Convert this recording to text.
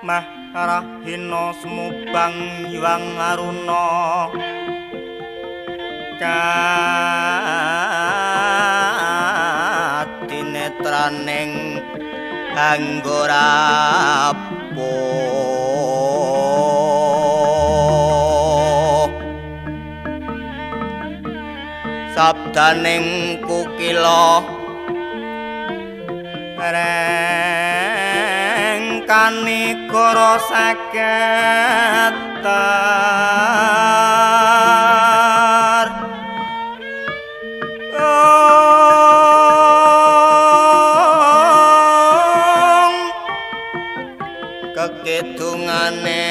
Meh rahina sumubang Hyang Aruna kadinetraning anggorapo sabdaning kukila reng kanigara saketar kekidungane.